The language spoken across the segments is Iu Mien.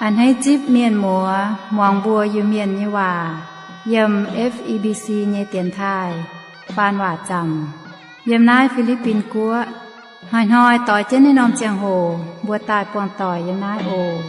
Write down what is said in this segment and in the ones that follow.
A'hneiv zipv mienh muoz muangx mbuo Iu-Mienh nyei waac yiem F E B C nyei dienx taaih faan waac zaamc yiem naaiv Fi^li^bin Guoqv. Hnoi-hnoi doix jienv naaiv norm ziangh hoc mbuo daaih buangh doic yiem naaiv oc.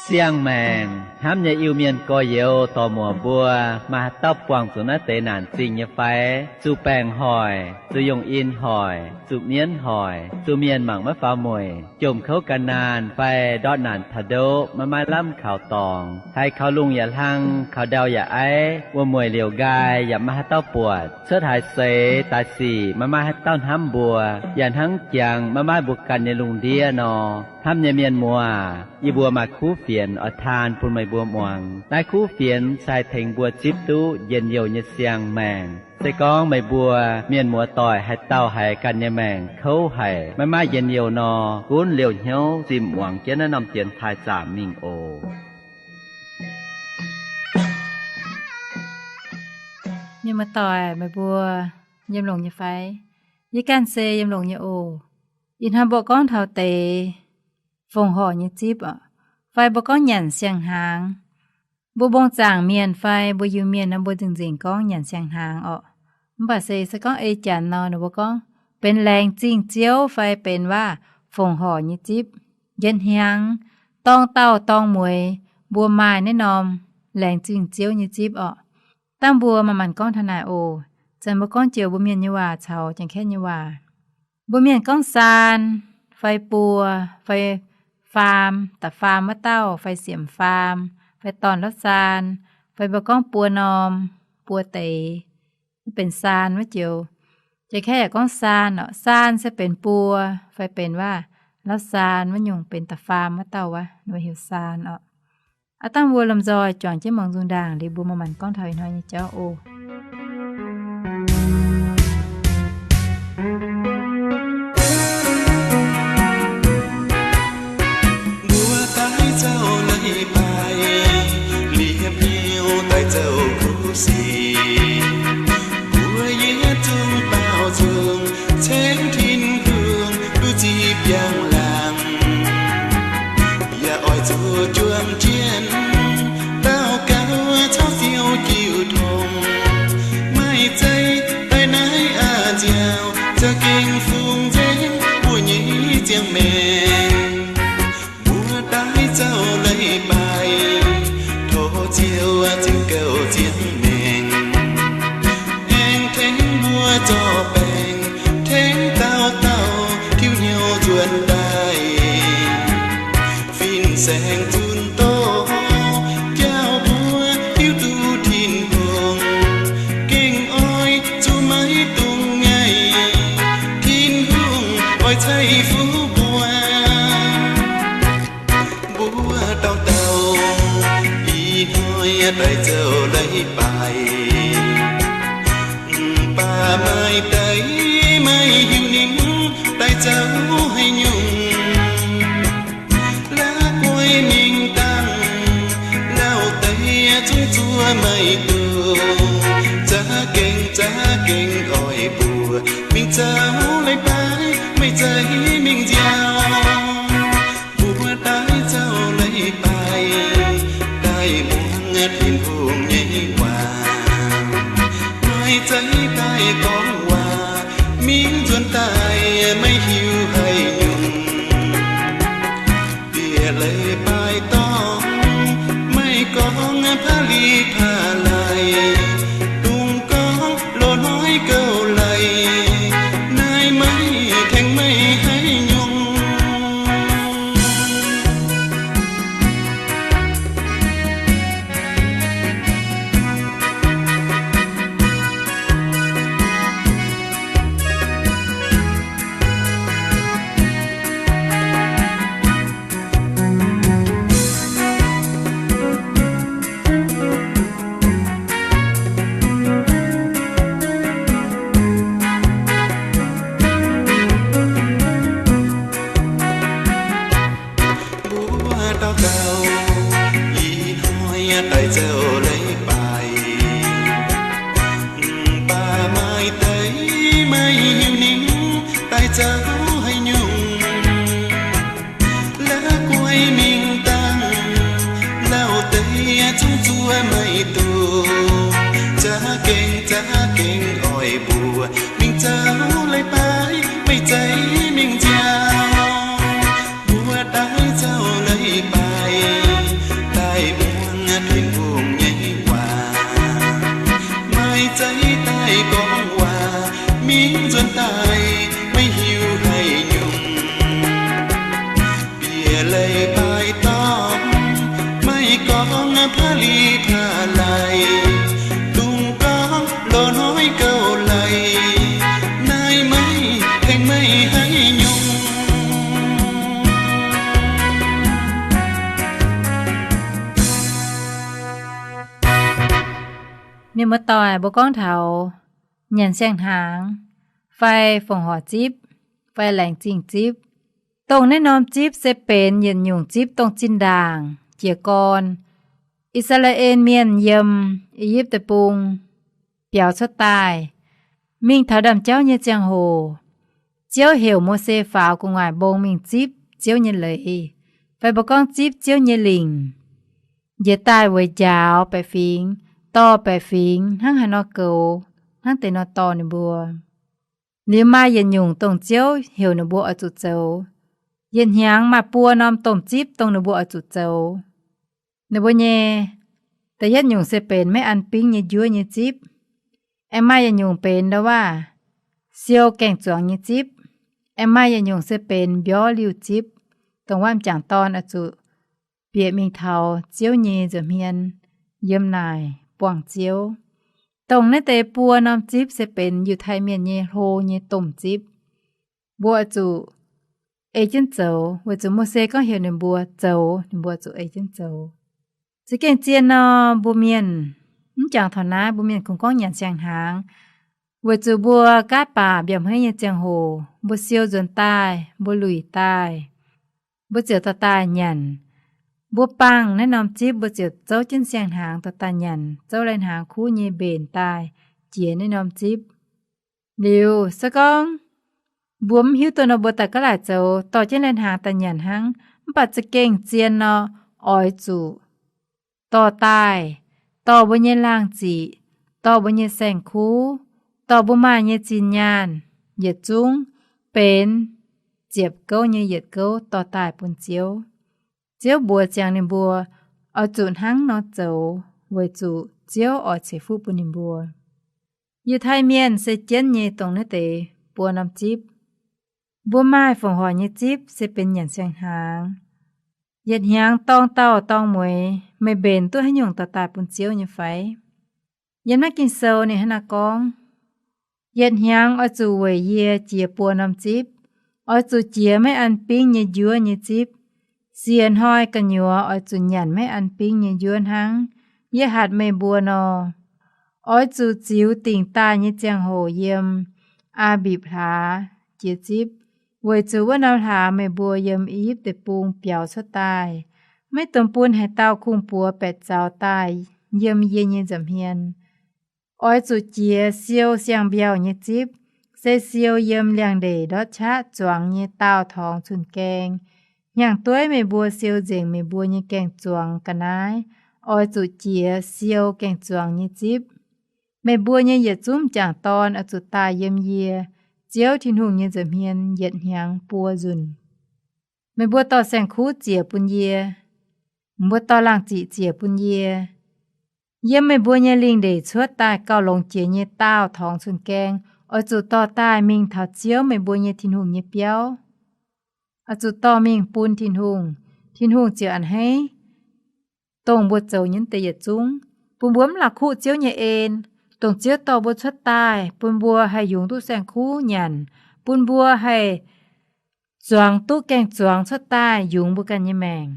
Siang-maengc hnamv nyei Iu-Mienh gorx-youz dorc-muoc mbuo, maaih haaix dauh buangh zuqc naaiv deix naanc zingh nyei fai? Zuqc baengc hoic, zuqc yungh in hoic, zuqc mienv hoic, zuqc mienh mangc maiv faaux mueic, jomc kouv gan naanh fai ndortv naanc taux ndoqv maiv maaih lamh kaux dorngx, haiz kaux lungh yaac hlang, kaux ndau yaac aiv, wuom-mueic liouc nqaai yaac maiv maaih haaix dauh buatc, cuotv haaix seix daaih sic maiv maaih haaix dauh hnamv mbuo, yaac hnangv jangx maiv maaih mbuo ganh nyei lungh ndiev nor. Hnamv nyei mienh muoz, yie mbuo maaih kuv fienx oix taan bun meih mbuo muangx. Naaiv kuv fienx se haih tengx mbuo zipv duqv njien-youh nyei siang-maengc. Se gorngv meih mbuo mienh muoz-doic haaix dauh haiz ganh nyei maengc kouv haic, maiv maaih njien-youh nor, gunv liouh hnyouv zimh muangx jienv naaiv norm dienx taaih zaamc mingh oc. Mienh muoz-doic, meih mbuo yiem longx nyei fai? Yie ganh se yiem longx nyei oc. Ih hnoi mbuo gorngv taux deix fongc horc nyei zipv oc, fai mbuo gorngv nyanc siang-hnaangx. Mbuo mbong zaangc mienh fai mbuo Iu-Mienh nor, mbuo nzengc-nzengc gorngv nyanc siang-hnaangx oc. Mv baac se, se gorngv ei Janx nor, ninh mbuo gorngv benx laengz zingh ziouv fai benx waac fongc horc nyei zipv. Njien hnyangx dorng dauh dorng mueiz mbuo maaih naaiv norm laengz zingh ziouv nyei zipv oc. Dangh mbuo manc-manc gorngv taux naaic oc. Zanc mbuo gorngv joux mbuo mienh nyei waac caux Janx-Kaeqv nyei waac. Mbuo mienh gorngv saan fai buo fai faam, da'faam wuov dauh fai siemx faam, fai dorn-lauv saan, fai mbuo gorngv buo norm, buo deix, benx saan wuov joux. Janx-Kaeqv yaac gorngv saan oc. Saan se benx buo fai benx waac lauv saan wuov nyungc, benx da'faam wuov dauh wuov, ninh mbuo heuc saan oc. Aav dangh mbuo lomh nzoih juangc jienv muangx nzung ndaangc liuz mbuo manc-manc gorngv taux ih hnoi nyei jauv oc. Mbuo daaih zauh leiz-baaix, liepc hnyouv daaih zouv kuv sic. Mbuo yietc zungv baaux nzung, cengx Tin-Hungh duqv zipv njang-laangc. Yaac oix zuqc juang jienv daux gaux caux Ziouv jiu tong, maiv zeiz daaih naaiv a'nziaauc za'gengh fungx nzengc mbuo nyei ziangh maengc. Mbuo daaih zauh leiz-baaix, tov Ziouv zengc gouv ziangh maengc, aengx tengx mbuo zorqv baengc, tengx dauh dauh tiuv hnyouv nzuonx daaih. Fin-saeng zunc doqc, jauv mbuo hiuv duqv Tin-Hungh, gengh oix zuqc maiv dungx ngaih. Tin-Hungh oix ceix fuqv mbuo. Mbuo dauh dauh ih hnoi daaih zouv leiz-baaix, mv baac maaih deix maiv hiuv ninh daaih zouv haaix nyungc. La'guaih mingh dangh lauh deix zungv zuov maiv duqv, za'gengh za'gengh oix mbuo mingh zouv leiz-baaix, maiv zeiz mingh nziaauc. Mbuo daaih zouv leiz-baaix, daaih muangx Tin-Hungh nyei waac, maiv zeiz daaih gorngv waac mingh nzuonx daaih maiv hiuv haaix nyungc. Bieqc leiz-baaix dorngx maiv gorngv paav li paav laaix, dungx gorngv loz-hnoi gouv leiz, naaiv maiv tengx meih haaix nyungc. Mbuo dauh dauh ih hnoi daaih zouv leiz-baaix, mv baac maaih deix maiv hiuv ninh daaih zouv Paah li paah laic, dungx gorngv lorz hnoi gauh laic, naaiv maiv tengx meih haaix nyungc. Mienh muoz-doic, mbuo gorngv taux nyanc siang-hnaangx fai fongc horc zipv fai laengz zingh zipv, dongh naaiv norm zipv se benx yietc nyungc zipv dongh zinh ndaangc jiez gorn I^saa^laa^en Mienh yiem I^yipv Deic-Bung biaux cuotv daaih, mingh taux ndaamv-jauv nyei ziangh hoc, Ziouv heuc Mose faaux gu'nguaaic mbong mingh zipv Ziouv nyei leiz, fai mbuo gorngv zipv Ziouv nyei lingc, njiec daaih weic njaaux baeqc fingx, dorh baeqc fingx hnangv haaix nor goux, hnangv deix nor dorh ninh mbuo. Liuz maaih yietc nyungc dongh Ziouv heuc ninh mbuo oix zuqc zoux. Yietc hnyangx maaih buo norm domh zipv dongh ninh mbuo oix zuqc zoux. Ninh mbuo nyei da'yietv nyungc se benx maiv an bingv nyei njuov nyei zipv. Aengx maaih yietc nyungc benx ndau waav siou gaeng-zuangx nyei zipv. Aengx maaih yietc nyungc se benx mbiorv liuh zipv, dongh wuov m'jangc dorn oix zuqc bieqc mingh taux Ziouv nyei nza'hmien yiem naaic buangh Ziouv. Dongh naaiv deix buo norm zipv se benx Yiutai Mienh nyei hlo nyei domh zipv. Mbuo oix zuqc ei jienv zoux, weic zuqc Mose gorngv heuc ninh mbuo zoux, ninh mbuo zuqc ei jienv zoux. Za'gengh zien nor, mbuo mienh mv jangx taux naaiv, mbuo mienh kungx gorngv nyanc siang-hnaangx, weic zuqc mbuo gaatv baac mbiauh hmeiv nyei ziangh hoc mbuo siou nzuonx daaih, mbuo luic daaih, mbuo ziouc dorh daaih nyanc. Mbuo bangh naaiv norm zipv, mbuo ziouc zouv jienv siang-hnaangx dorh daaih nyanc, zouv lai-hnaangx kuv nyei mbenc daaih jiex naaiv norm zipv. Liuz se gorngv mbuo mv hiuv duqv nor, mbuo daaih gaav laaic zoux dorh jienv lai-hnaangx daaih nyanc hnangv. Mv baac za'gengh zien nor, oix zuqc dorh daaih, dorh mbuo nyei laangh ziqc, dorh mbuo nyei saeng-kuv, dorh mbuo maaih nyei zinh nyaanh, yietc zungv benx ziepc gouv nyei yietc gouv dorh daaih bun Ziouv. Ziouv mbuox ziangx ninh mbuo oix zuqc hnangv nor zoux, weic zuqc Ziouv oix ceix fuqv bun ninh mbuo. Yiutai Mienh se jienv nyei dongh naaiv deix buo norm zipv. Mbuo maaih fongc horc nyei zipv se benx nyanc siang-hnaangx. Yietc hnyangx dorng dauh dorng mueiz, meih mbenc duqv haaix nyungc dorh daaih bun Ziouv nyei fai? Yiem naaiv Ging-Sou ninh hnangv naaiv gorngv, yietc hnyangx oix zuqc weic yie jiex buo norm zipv. Oix zuqc jiex maiv an bingv nyei njuov nyei zipv. Siec hnoi gu'nyuoz oix zuqc nyanc maiv an bingv nyei njuov hnangv. Yie hatc meih mbuo nor, oix zuqc ziux dingc daaih nyei ziangh hoc yiem Aa^mbipc Hlaax jiex zipv, weic zuqc wuov norm hlaax meih mbuo yiem I^yipv Deic-Bung biaux cuotv daaih. Maiv dungx bun haaix dauh kungx-buoz baeqc zaux daaih yiem yie nyei nza'hmien. Oix zuqc jiex siou siang-mbiauh nyei zipv, se siou yiem liangx-ndeic ndortv qaqv zuangx nyei daauh torngx cun-gaeng. Hnyangx-dueiv meih mbuo siou nzengc meih mbuo nyei gaeng-zuangx ga'naaiv, oix zuqc jiex siou gaeng-zuangx nyei zipv. Meih mbuo nyei yietc zungv m'jangc dorn oix zuqc daaih yiem yie, Ziouv Tin-Hungh, nyei nza'hmien yietc hnyangx buo nzunc. Meih mbuo dorh saeng-kuv ziec bun yie. Mbuo dorh laangh ziqc ziec bun yie. Yiem meih mbuo nyei lingh ndeic cuotv daaih gauh longx jiex nyei daauh torngx cun-gaeng, oix zuqc dorh daaih mingh taux Ziouv, meih mbuo nyei Tin-Hungh, nyei biauv. Oix zuqc dorh mingh bun Tin-Hungh. Tin-Hungh ziouc a'hneiv dongh mbuo zoux nyei deix yietc zungv, bun mbuo mv la'kuqv Ziouv nyei en, dongh Ziouv dorh mbuo cuotv daaih, bun mbuo haih yungz duqv saeng-kuv nyanc, bun mbuo haih zuangx duqv gaeng-zuangx cuotv daaih yungz mbuo ganh nyei maengc.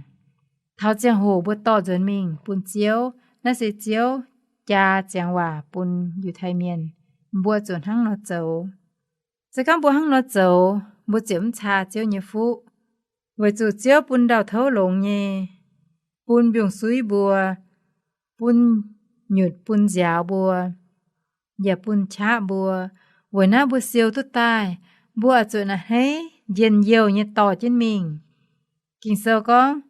Taux ziangh hoc mbuo dorh nzuonx mingh bun Ziouv. Naaiv se Ziouv jaa ziangx waac bun Yiutai Mienh, mbuo zuqc hnangv nor zoux. Se gorngv mbuo hnangv nor zoux, mbuo ziouc mv caa Ziouv nyei fuqv, weic zuqc Ziouv bun ndau-touv longx nyei, bun mbiungc-suiv mbuo, bun nyutc bun nziaaux mbuo, yaac bun qaqv mbuo. Weic naaiv mbuo siou duqv daaih, mbuo oix zuqc a'hneiv njien-youh nyei dorh jienv mingh. Ging-Sou gorngv,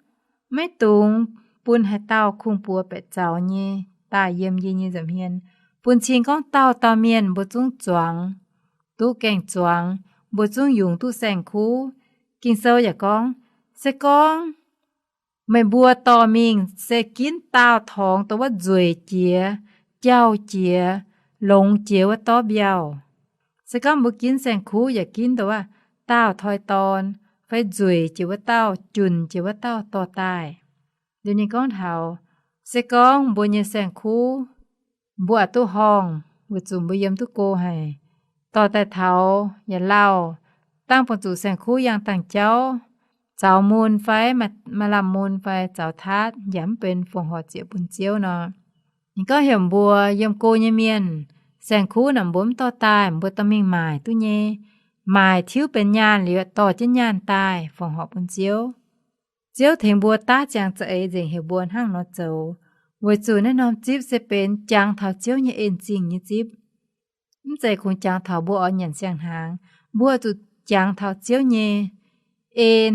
maiv dungx bun haaix dauh kungx-buoz baeqc zaux nyei daaih yiem yie nyei nza'hmien. Bun cing gorngv dauh dauh mienh mbuo zungv zuangx duqv gaeng-zuangx, mbuo zungv yungz duqv saeng-kuv. Ging-Sou yaac gorngv, se gorngv meih mbuo dorh mingh se ginv daauh torngx dongh wuov nzueic jiex, jauh jiex, longx jiex wuov dorv mbiauh. Se gorngv mbuo ginv saeng-kuv yaac ginv dongh wuov daauh toi dorn, fai nzueic jiex wuov dauh, junc jiex wuov dauh dorh daaih. Liuz ninh gorngv taux, Se gorngv mbuo nyei saeng-kuv mbuo aqc duqv horngh, weic zuqc mbuo yiem duqv go haic, dorh daaih taux yaac lauh, dangh bungx zuqc saeng-kuv yangh dangh jauv, zaux mun fai maaih lamh mun fai zaux taatv yaac mv benx fongc horc ziec bun Ziouv nor. Ninh gorngv heuc mbuo yiem go nyei mienh, saeng-kuv naaic mbuo mv dorh daaih, mbuo dorh mingh maaic duqv nyei. Maaic tiuv benx nyaanh liuz, dorh jienv nyaanh daaih fongc horc bun Ziouv. Ziouv tengx mbuo daav ziangx za'eix nzengc heuc mbuo hnangv nor zoux, weic zuqc naaiv norm zipv se benx jangx taux Ziouv nyei en-zingh nyei zipv. Mv zeiz kungx jangx taux mbuo oix nyanc siang-hnaangx. Mbuo zuqc jangx taux Ziouv nyei en,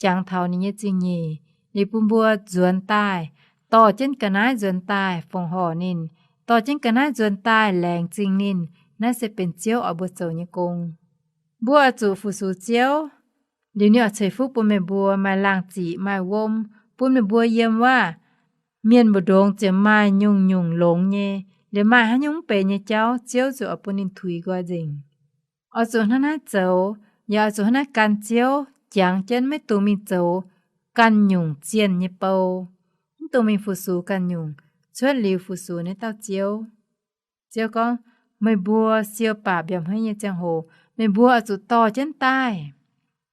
jangx taux ninh nyei zingh nyeic, liuz bun mbuo nzuonx daaih, dorh jienv ga'naaiv nzuonx daaih fongc horc ninh, dorh jienv ga'naaiv nzuonx daaih laengz zingh ninh. Naaiv se benx Ziouv oix mbuo zoux nyei gong. Mbuo oix zuqc fu-sux Ziouv, liuz ninh oix ceix fuqv bun meih mbuo maaih laangh ziqc, maaih wuom, bun meih mbuo yiem wuov mienh mbu'ndongx ziouc maaih nyungc-nyungc longx nyei, liuz maaih haaix nyungc mv benx nyei jauv, Ziouv ziouc oix bun ninh tuix nqoi nzengc. Oix zuqc hnangv naaiv zoux, yaac oix zuqc hnangv naaiv gan Ziouv, jangx jienv maiv dungx mingh zoux ganh nyungc zienh nyei bou, mv dungx mingh fu-sux ganh nyungc, cuotv liuz fu-sux naaiv dauh Ziouv. Ziouv gorngv, meih mbuo siou baac mbiaauc hmeiv nyei ziangh hoc, meih mbuo oix zuqc dorh jienv daaih.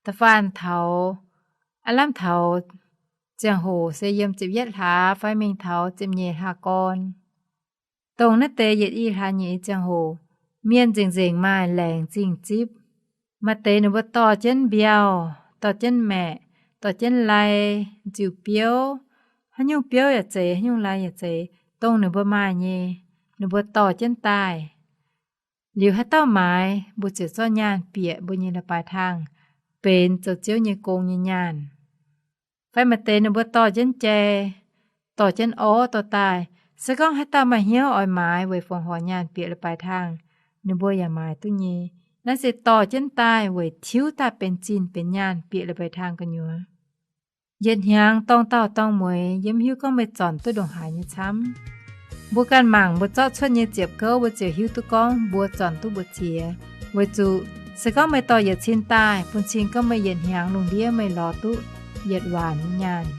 Da'faanh taux, aav lamh taux ziangh hoc se yiem ziepc yietv hlaax fai mingh taux ziepc nyeic hlaax gorn, dongh naaiv deix yietc i hlaax nyeic i ziangh hoc, mienh nzengc-nzengc maaih laengz zingh zipv. Maaih deix ninh mbuo dorh jienv mbiauh, dorh jienv maeqc, dorh jienv lai, ziux biouv, haaix nyungc biouv yaac zeiz, haaix nyungc lai yaac zeiz, dongh ninh mbuo maaih nyei, ninh mbuo dorh jienv daaih. Liuz haaix dauh maaiz, mbuo ziouc zorqv nyaanh bieqc mbuo nyei leiz-baaix tangh, benx zoux Ziouv nyei gong nyei nyaanh. Fai maaih deix ninh mbuo dorh jienv jai, dorh jienv orv dorh daaih. Se gorngv haaix dauh maaih hnyouv oix maaiz weic fongc horc nyaanh bieqc leiz-baaix tangh, ninh mbuo yaac maaiz duqv nyei. Naaiv se dorh jienv daaih weic tiuv daaih benx zinh benx nyaanh bieqc leiz-baaix tangh gu'nyuoz. Yietc hnyangx dorng dauh dorng mueiz, yie mv hiuv gorngv meih zornc duqv ndongc haaix nyei camv. Mbuo ganh mangc mbuo zorqv cuotv nyei ziepc gouv, mbuo ziouc hiuv duqv gorngv mbuo zornc duqv mbu'ziex. Weic zuqc se gorngv meih dorh yietc cin daaih, bun cing gorngv meih yietc hnyangx lungh ndiev meih lorz duqv yietc waanc nyei nyaanh,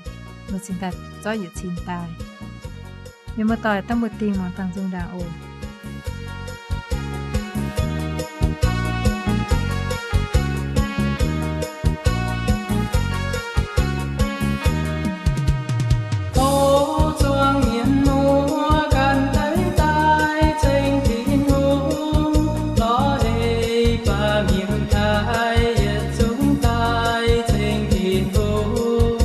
meih cingx daaih zorqv yietc cin daaih. Mienh muoz-doic, dangh mbuo dingh muangx dangh nzung ndaangc oc. Tov zuangx mienh muoz ganh deix daaih ceng Tin-Hungh, lorz heix baac mienh daaih yietc zungv daaih ceng Tin-Hungh.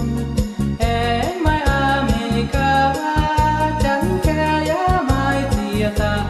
Aengx maaih Aa^me^li^gaa, Janx-Kaeqv, yaac maaih ziex dauh.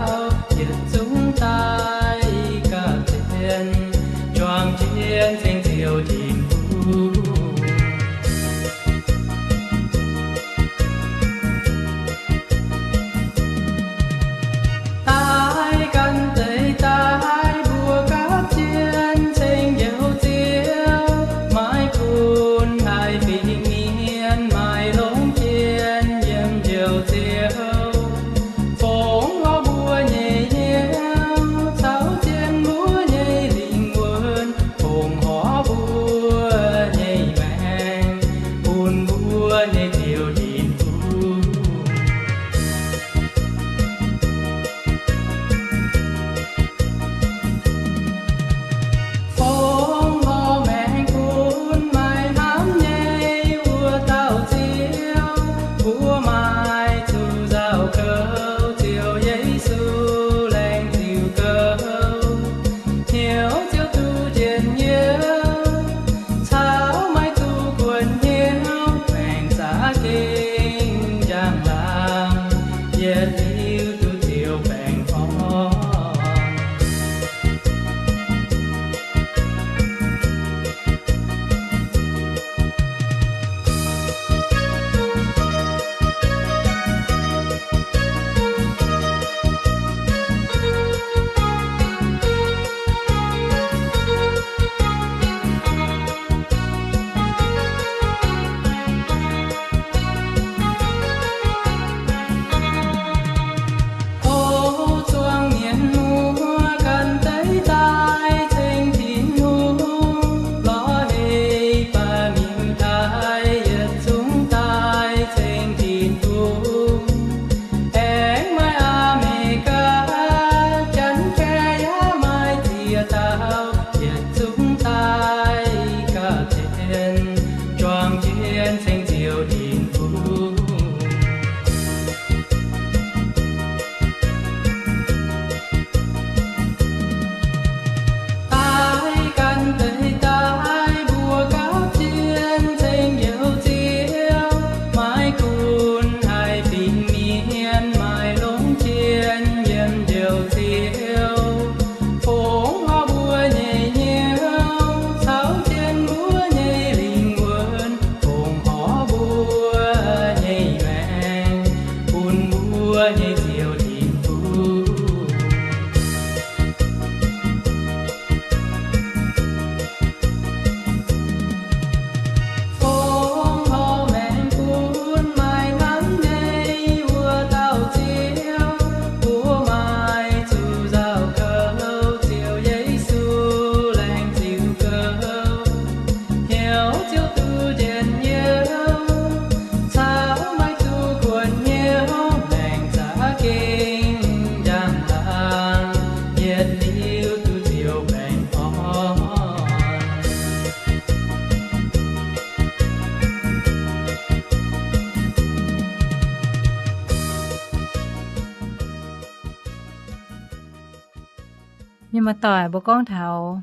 Mienh muoz-doic, mbuo gorngv taux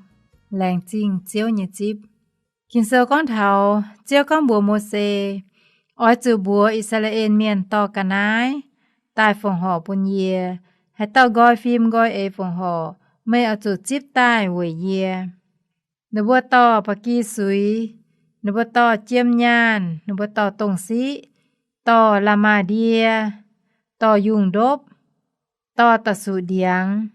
laengz zingh Ziouv nyei zipv. Ging-Sou gorngv taux Ziouv gorngv mbuox Mose, Oix zuqc mbuox I^saa^laa^en Mienh dorh ga'naaiv daaih fongc horc bun yie. Haaix dauh nqoi fim nqoi eix fongc horc, meih oix zuqc zipv daaih weic yie. Ninh mbuo dorh ba'gi suix, ninh mbuo dorh jiem nyaanh, ninh mbuo dorh dongh siqv, dorh la'maah ndie, dorh yungh ndopv, dorh da'suqc ndiangx,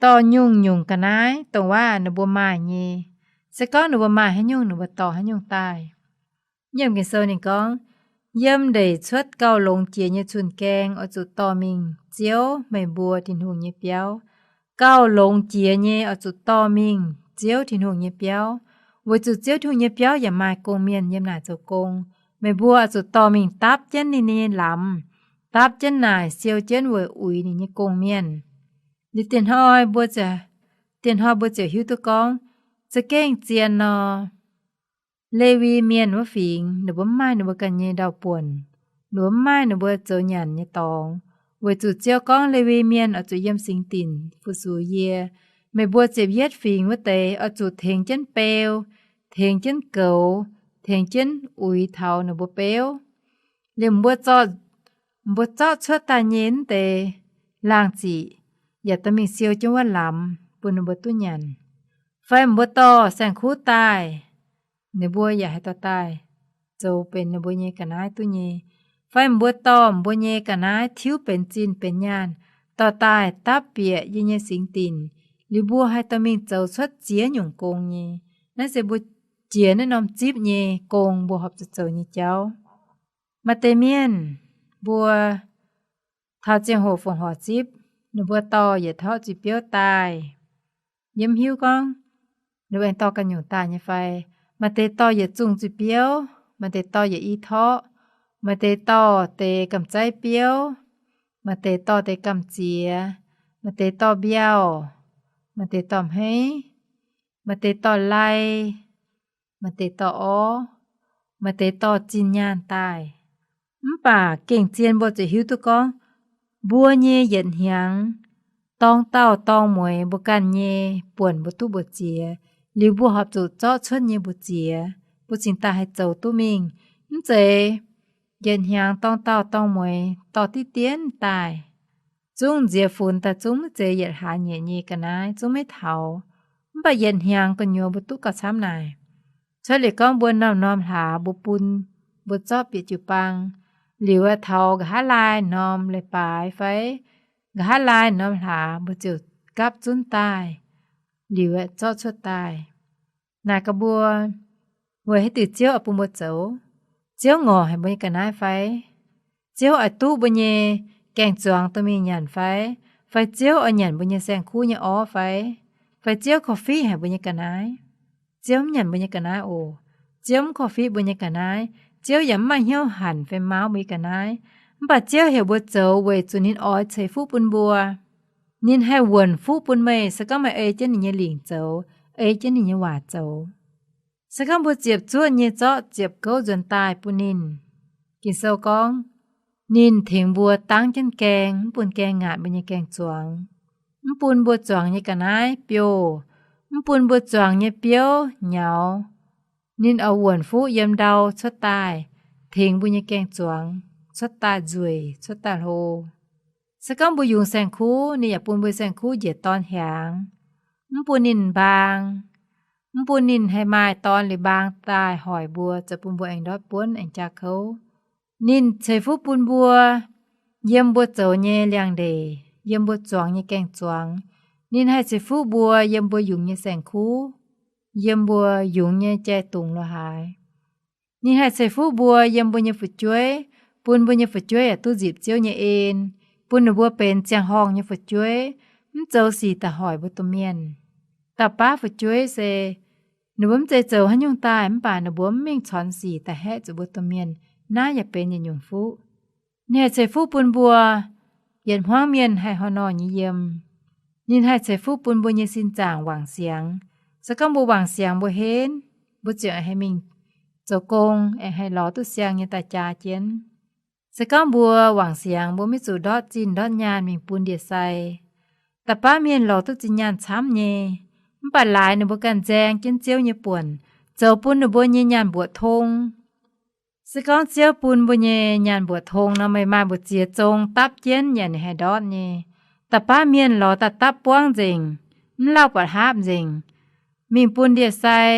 dorh nyungc-nyungc ga'naaiv dongh waac ninh mbuo maaih nyei. Se gorngv ninh mbuo maaih haaix nyungc, ninh mbuo dorh haaix nyungc daaih. Yiem Ging-Sou ninh gorngv, Yiem ndeic cuotv gauh longx jiex nyei cun-gaeng oix zuqc dorh mingh Ziouv, meih mbuo Tin-Hungh nyei biauv. Gauh longx jiex nyei oix zuqc dorh mingh Ziouv Tin-Hungh nyei biauv, weic zuqc Ziouv Tin-Hungh nyei biauv yaac maaih gong-mienh yiem naaic zoux gong. Meih mbuo oix zuqc dorh mingh dapv jienv ninh nyei lamz, dapv jienv naaic, siou jienv weic uix ninh nyei gong-mienh. Liuz dieh hnoi mbuo, dieh hnoi mbuo ziouc hiuv duqv gorngv, za'gengh zien nor, Lewi Mienh wuov fingx ninh mbuo mv maaih ninh mbuo ganh nyei ndau-buonc, ninh mbuo mv maaih ninh mbuo zoux nyanc nyei dorngx, weic zuqc Ziouv gorngv Lewi Mienh oix zuqc yiem singx dinc fu-sux yie. Meih mbuo ziepc yietv fingx wuov deix oix zuqc tengx jienv beu, tengx jienv goux, tengx jienv uix taux ninh mbuo beuv. Liemh mbuo zorqv, mbuo zorqv cuotv daaih nyei wuov deix laangh ziqc yaac dorh mingh siou jienv wuov lamz bun ninh mbuo duqv nyanc. Fai mbuo dorh saeng-kuv daaih, ninh mbuo yaac haih dorh daaih zoux benx ninh mbuo nyei ga'naaiv duqv nyei. Fai mbuo dorh mbuo nyei ga'naaiv tiuv benx zinh benx nyaanh, dorh daaih dapv bieqc yie nyei singx dinc, liuz mbuo haih dorh mingh zoux cuotv ziex nyungc gong nyei. Naaiv se mbuo jiex naaiv norm zipv nyei gong mbuo horpc zuqc zoux nyei jauv. Maaih deix mienh mbuo taux ziangh hoc fongc horc zipv, ninh mbuo dorh yietc torqv zuiz-biouv daaih. Yie mv hiuv gorngv ninh mbuo aengx dorh ganh nyungc daaih nyei fai. Maaih deix dorh yietc zungh zuiz-biouv, maaih deix dorh yietc i torqv, maaih deix dorh deix gamh-zaiv biouv, maaih deix dorh deix gamh ziex, maaih deix dorh mbiauh, maaih deix dorh hmeiv, maaih deix dorh lai, maaih deix dorh orv, maaih deix dorh zinh nyaanh daaih. Mv baac gengh zien mbuo ziouc hiuv duqv gorngv, mbuo nyei yietc hnyangx dorng dauh dorng mueiz mbuo ganh nyei buonc mbuo duqv mbu'ziex, liuz mbuo horpc zuqc zorqv cuotv nyei mbu'ziex, mbuo cingx daaih haih zoux duqv mingh. Mv zeiz yietc hnyangx dorng dauh dorng mueiz dorh diqv dienv daaih. Zungv nziex funx daaih zungv maiv zeiz yietc hlaax nyieqc nyei ga'naaiv, zungv maiv taux. Mv baac yietc hnyangx gu'nyuoz mbuo duqv gauh camv naaic. Cuotv liuz gorngv mbuo norm-norm hlaax mbuo bun, mbuo zorqv bieqc jiu-baang, liuz aeqv, taux nqa'haav laai norm leiz-baaix fai nqa'haav laai norm hlaax mbuo ziouc gapv zunv daaih, liuz aeqv, zorqv cuotv daaih. Naaic gaax mbuo, weic haaix diuc Ziouv oix bun mbuo zoux? Ziouv ngorc haic mbuo nyei ga'naaiv fai? Ziouv oix duqv mbuo nyei gaeng-zuangx dorh mingh nyanc fai? Fai Ziouv oix nyanc mbuo nyei saeng-kuv nyei orv fai? Fai Ziouv korv-fiqv haic mbuo nyei ga'naaiv? Ziouv mv nyanc mbuo nyei ga'naaiv oc. Ziouv mv korv-fiqv mbuo nyei ga'naaiv. Ziouv yaac mv maaih hnyouv hanc fai mauv mbuo nyei ga'naaiv. Mv baac Ziouv heuc mbuo zoux weic zuqc ninh oix ceix fuqv bun mbuo. Ninh haih wuonc fuqv bun meih, se gorngv meih ei jienv ninh nyei lingc zoux, ei jienv ninh nyei waac zoux. Se gorngv mbuo ziepc zuoqv nyei zorqv ziepc gouv nzuonx daaih bun ninh. Ging-Sou gorngv, ninh tengx mbuo dangv jienv gaeng, mv bun gaeng ngaatc mbuo nyei gaeng-zuangx, mv bun mbuo zuangx nyei ga'naaiv biouh, mv bun mbuo zuangx nyei biouv nyaux. Ninh oix wuonc fuqv yiem ndau cuotv daaih, tengx mbuo nyei gaeng-zuangx cuotv daaih nzueic, cuotv daaih hlo. Se gorngv mbuo yungz saeng-kuv, ninh yaac bun mbuo saeng-kuv njiec dorn hiaangx, mv bun ninh mbaang, mv bun ninh haih maaih dorn liuz mbaang daaih hoic mbuo, zoux bun mbuo aengx ndortv buonv aengx jaa kouv. Ninh ceix fuqv bun mbuo yiem mbuo zoux nyei liangx-ndeic, yiem mbuo zuangx nyei gaeng-zuangx. Ninh haih ceix fuqv mbuo yiem mbuo yungz nyei saeng-kuv, yiem mbuo yungz nyei jai-dungz lo-haaix. Ninh haih ceix fuqv mbuo yiem mbuo nyei fu'jueiv, bun mbuo nyei fu'jueiv yaac duqv nzipc Ziouv nyei en, bun ninh mbuo benx ziangh horngh nyei fu'jueiv, mv zoux sic daaih hoic mbuo domh mienh. Dauh baav fu'jueiv se ninh mbuo mv zeiz zoux haaix nyungc daaih, mv baac ninh mbuo mv mingh cornx sic daaih haeqv zuqc mbuo domh mienh, naaiv yaac benx yietc nyungc fuqv. Ninh haih ceix fuqv bun mbuo yietc hmuangv mienh haih horh nor nyei yiem. Ninh haih ceix fuqv bun mbuo nyei sin zaangc wangc siangx. Se gorngv mbuo wangc siangx mbuo henv, mbuo ziouc haih mingh zoux gong, aengx haih lorz duqv siang nyei daaih jaa jienv. Se gorngv mbuo wangc siangx mbuo maiv zuqc ndortv zinh ndortv nyaanh mingh bun ndie-sai. Da'baav mienh lorz duqv zinh nyaanh camv nyei, mv baac laaix ninh mbuo ganh nzaeng jienv Ziouv nyei buonc, zoux bun ninh mbuo nyei nyaanh mbuoqc tong. Se gorngv Ziouv bun mbuo nyei nyaanh mbuoqc tong nor, meih maaih mbu'ziex zong dapv jienv yaac ninh haih ndortv nyei. Da'baav mienh lorz daaih dapv buangv nzengc, mv lauh buatc haapv nzengc, mingh bun ndie-sai,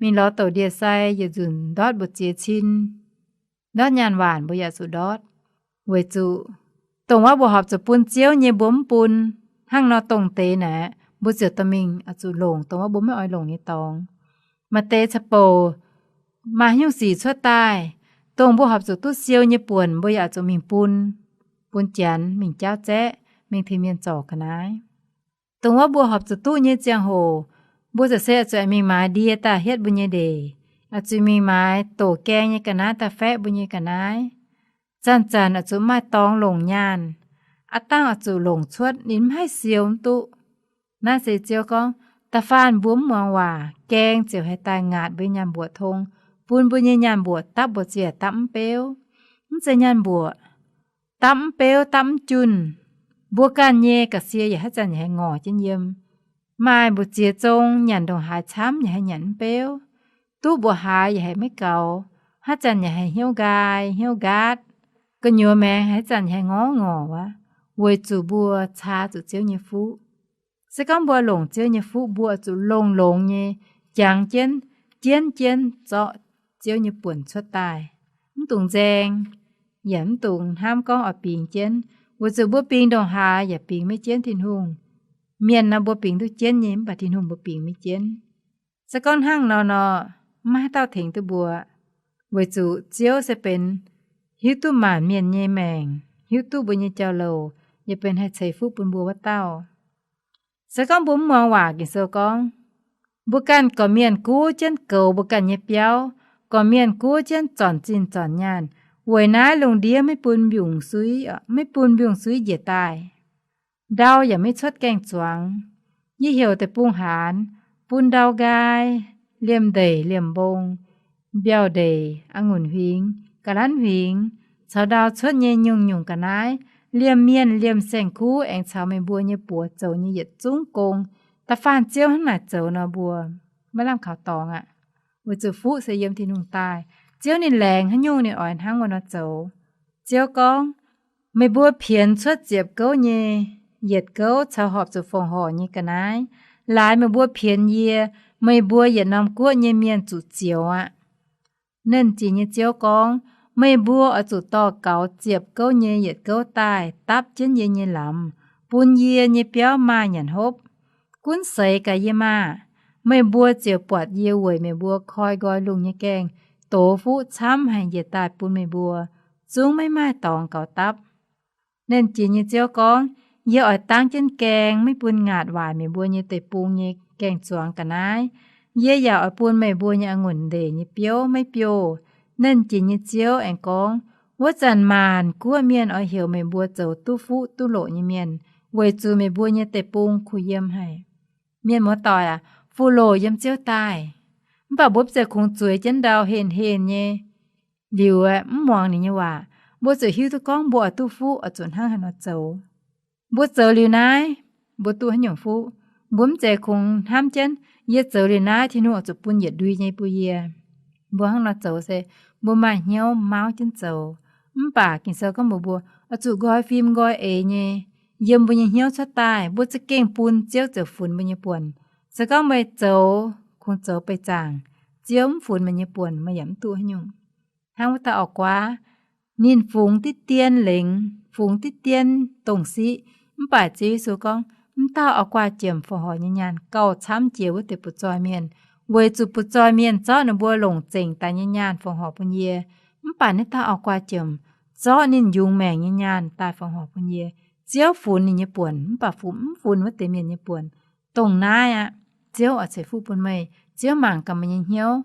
mingh lorz douc ndie-sai yietc nzunc ndortv mbu'ziex cin, ndortv nyaanh waanc mbuo yaac zuqc ndortv. Weic zuqc dongh wuov mbuo horpc zuqc bun Ziouv nyei mbuo mv bun. Hnangv nor dongh deix naaic mbuo ziouc dorh mingh oix zuqc longc dongh wuov mbuo maiv oix longc nyei dorngx. Maaih deix ca'bouc maaih haaix nyungc sic cuotv daaih, dongh mbuo horpc zuqc duqv siou nyei buonc mbuo yaac oix zuqc mingh bun, bun Janx mingh jaauv zaeqv, mingh tengx mienh zorc ga'naaiv. Dongh wuov mbuo horpc zuqc duqv nyei ziangh hoc, mbuo ziouc se oix zuqc mingh maaiz ndie daaih hietv mbuo nyei ndeic, oix zuqc mingh maaiz doqc gaeng nyei ga'naaiv daaih faeqv mbuo nyei ga'naaiv. Zanc-zanc oix zuqc maaih dorngx longc nyaanh. Aav dangh oix zuqc longc cuotv ninh mv haih siou mv duqv. Naaiv se Ziouv gorngv, da'faanh mbuo mv muangx waac, gaeng ziouc haih daaih ngaatc mbuo nyei nyaanh mbuoqc tong, bun mbuo nyei nyaanh mbuoqc dapv mbu'ziex dapv mv beuv. Mv zeiz nyaanh mbuoqc dapv mv beuv dapv mv junh. Mbuo ganh nyei ga'sie yaac haaix zanc yaac haih ngorc jienv yiem. Maaih mbu'ziex zong nyanc ndongc haaix camv yaac haih nyanc mv beuv. Duqv mbuoqc haaix yaac haih maiv gaux, haaix zanc yaac haih hnyouv nqaai hnyouv nqaatv. Gu'nyuoz maengx haaix zanc yaac haih ngorc ngorc wuov, weic zuqc mbuo caa zuqc Ziouv nyei fuqv. Se gorngv mbuo longc Ziouv nyei fuqv, mbuo oix zuqc longx-longx nyei jangx jienv, jienv jienv zorqv Ziouv nyei buonc cuotv daaih. Mv dungx nzaeng, yaac mv dungx hnamv gorngv oix bingx jienv, weic zuqc mbuo bingx ndongc haaix yaac bingx maiv jienv Tin-Hungh. Mienh nor mbuo bingx duqv jienv nyei, mv baac Tin-Hungh mbuo bingx maiv jienv. Se gorngv hnangv nor nor, maiv haaix dauh tengx duqv mbuo, weic zuqc Ziouv se benx hiuv duqv maanc mienh nyei maengc, hiuv duqv mbuo nyei jauv-louc, yaac benx haih ceix fuqv bun mbuo wuov dauh. Se gorngv mbuo mv muangx waac, Ging-Sou gorngv, mbuo ganh gorqv-mienh guv jienv goux mbuo ganh nyei biauv, gorqv-mienh guv jienv zornc zinh zornc nyaanh. Weic naaiv lungh ndiev maiv bun mbiungc suiv, maiv bun mbiungc suiv njiec daaih. Ndau yaac maiv cuotv gaeng-zuangx. Yie heuc deic-bung haanz, bun ndau nqaai, liemh ndeic liemh mbong, mbiauh ndeic, a'ngunc huingx, ga'lanv huingx, caux ndau cuotv nyei nyungc-nyungc ga'naaiv, liemh mienh liemh saeng-kuv aengx caux meih mbuo nyei buoz zoux nyei yietc zungv gong. Da'faanh Ziouv hnangv naaic zoux nor, mbuo maiv lamh kaux dorngx aqv. Weic zuqc fuqv se yiem Tin-Hungh daaih. Ziouv ninh laengz haaix nyungc ninh oix hnangv wuov nor zoux. Ziouv gorngv, meih mbuo pienx cuotv ziepc gouv nyei yietc gouv caux horpc zuqc fongc horc nyei ga'naaiv. Laaix meih mbuo pienx yie, meih mbuo yietc norm guoqv nyei mienh zuqc zioux aqv. Nernh Jiex nyei Ziouv gorngv, meih mbuo oix zuqc dorh gaux ziepc gouv nyei yietc gouv daaih dapv jienv yie nyei lamz, bun yie nyei biauv maaih nyanc hopv. Gunv seix gaax yie maah! Meih mbuo ziouc buatc yie weic meih mbuo koi nqoi lungh nyei gaengh dox fuqv camv haic njiec daaih bun meih mbuo, zungv maiv maaih dorngx gaux dapv. Nernh Jiex nyei Ziouv gorngv, yie oix dangv jienv gaeng maiv bun ngaatc waaic meih mbuo nyei deic-bung nyei gaeng-zuangx ga'naaiv. Yie yaac oix bun meih mbuo nyei a'ngunc ndeic nyei biouv maiv biouh. Nernh Jiex nyei Ziouv aengx gorngv, wuov zanc maanc guoqv mienh oix heuc meih mbuo zoux duqv fuqv duqv loqc nyei mienh, weic zuqc meih mbuo nyei deic-bung kuh yiem haic. Mienh muoz-doic aac, fuqv loqc yiem Ziouv daaih. Mv baac mbuo mv zeiz kungx zueiz jienv ndau henh henh nyei liuz aeqv, mv muangx ninh nyei waac. Mbuo zuqc hiuv duqv gorngv mbuo oix duqv fuqv oix zuqc hnangv haaix nor zoux. Mbuo zoux liuz naaiv, mbuo duqv haaix nyungc fuqv. Mbuo mv zeiz kungx hnamv jienv, yie zoux liuz naaiv Tin-Hungh oix zuqc bun yietc ndui nyei bun yie. Mbuo hnangv nor zoux se mbuo maaih hnyouv mauv jienv zoux. Mv baac Ging-Sou gorngv mbuox mbuo, oix zuqc nqoi fim nqoi eix nyei yiem mbuo nyei hnyouv cuotv daaih. Mbuo za'gengh bun, Ziouv ziouc funx mbuo nyei buonc. Se gorngv meih zoux kungx zoux beih zaangc, Ziouv mv funx meih nyei buonc, meih yaac mv duqv haaix nyungc. Hnangv wuov dauh auv-guaav, ninh fungx diqv dien lengx, fungx diqv dien dongh siqv. Mv baac Ziouv Yesu gorngv, mv dauh auv-guaav jiem fongc horc nyei nyaanh gauh camv jiex wuov deix butv-zoih mienh, weic zuqc butv-zoih mienh zorqv ninh mbuo longc zengc daaih nyei nyaanh fongc horc bun yie. Mv baac naaiv dauh auv-guaav jiem zorqv ninh yungz maengc nyei nyaanh daaih fongc horc bun yie. Ziouv funx ninh nyei buonc, mv baac funx mv funx wuov deix mienh nyei buonc. Dongh naaiv aqv, Ziouv oix ceix fuqv bun meih. Ziouv mangc gaax meih nyei hnyouv,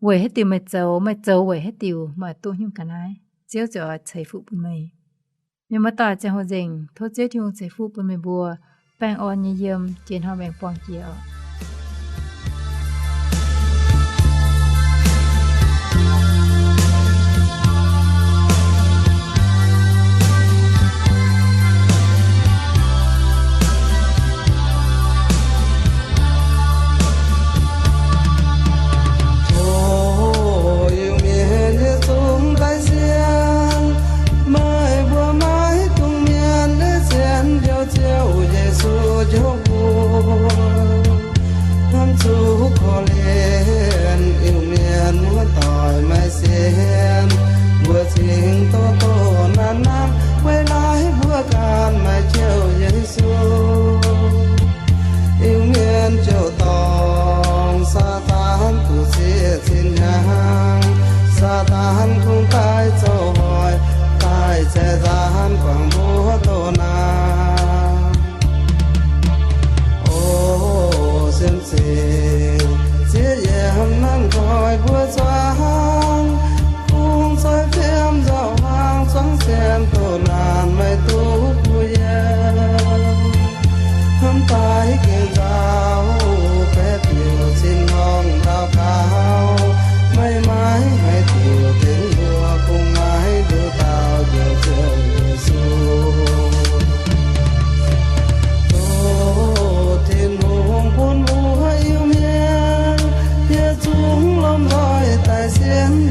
weic haaix diuc meih zoux, meih zoux weic haaix diuc, meih oix duqv haaix nyungc ga'naaiv, Ziouv ziouc oix ceix fuqv bun meih. Mienh muoz-doic ziangh hoc nzengc, tov Ziouv Tin-Hungh ceix fuqv bun meih mbuo baengh orn nyei yiem, jiex hnoi mbuo aengx buangh jiex oc.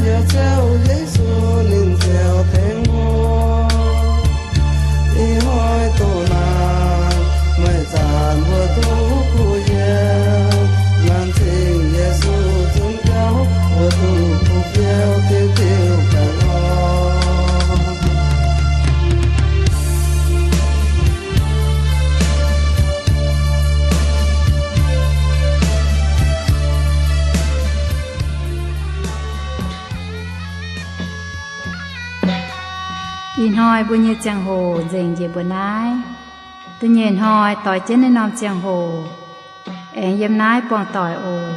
Yaac ziouc Yesu ninh ziouc tengx mbuo. Ih hnoi doqc naaic, meih zanc mbuo duqv kuh yiem, laanh zingh Yesu zunv jauv, mbuo duqv kuh fiou diuh diuh ganh lorqc. Ih hnoi mbuo nyei ziangh hoc nzengc njiec mbuo naaiv. Da'nyeic hnoi doix jienv naaiv norm ziangh hoc, aengx yiem naaiv buangh doic oc.